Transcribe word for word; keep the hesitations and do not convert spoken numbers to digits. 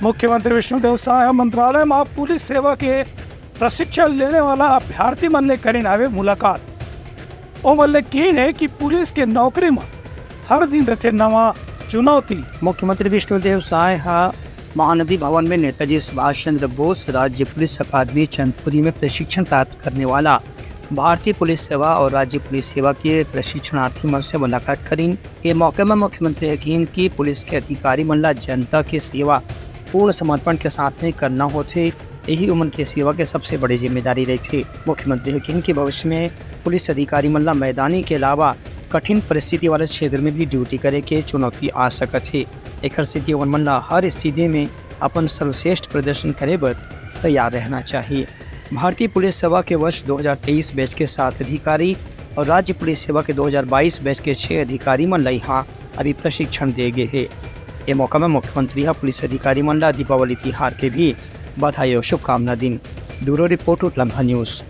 मुख्यमंत्री विष्णुदेव साय ह मंत्रालय म पुलिस सेवा के प्रशिक्षण लेने वाला अभ्यर्थी मन ले करिन हावे मुलाकात। ओमन ले किहिन हे कि पुलिस के नौकरी म हर दिन रथे नवा चुनौती। मुख्यमंत्री विष्णुदेव साय ह महानदी भवन में नेताजी सुभाष चंद्र बोस राज्य पुलिस अकादमी चंदखुरी में प्रशिक्षण प्राप्त करने वाला भारतीय पुलिस सेवा और राज्य पुलिस सेवा के प्रशिक्षणार्थी मन से मुलाकात करिन। ये मौके में मुख्यमंत्री ह किहिन कि पुलिस के अधिकारी मन ला जनता के सेवा पूर्ण समर्पण के साथ में करना होथे, यही उमन के सेवा के सबसे बड़े जिम्मेदारी रहिथे। मुख्यमंत्री ह किहिन कि भविष्य में पुलिस अधिकारी मन ला मैदानी के अलावा कठिन परिस्थिति वाले क्षेत्र में भी ड्यूटी करे के चुनौती आ सकत हे। एखर सेती ओमन मन ला हर स्थिति में अपन सर्वश्रेष्ठ प्रदर्शन करे बर तैयार रहना चाहिए। भारतीय पुलिस सेवा के वर्ष दो हज़ार तेईस बैच के सात अधिकारी और राज्य पुलिस सेवा के दो हज़ार बाईस बैच के छह अधिकारी मन ला यहाँ अभी प्रशिक्षण दे गे हे। ये मौका में मुख्यमंत्री ह पुलिस अधिकारी मन ला दीपावली तिहार के भी बधाई और शुभकामना दिन। Bureau report, Utlangha news.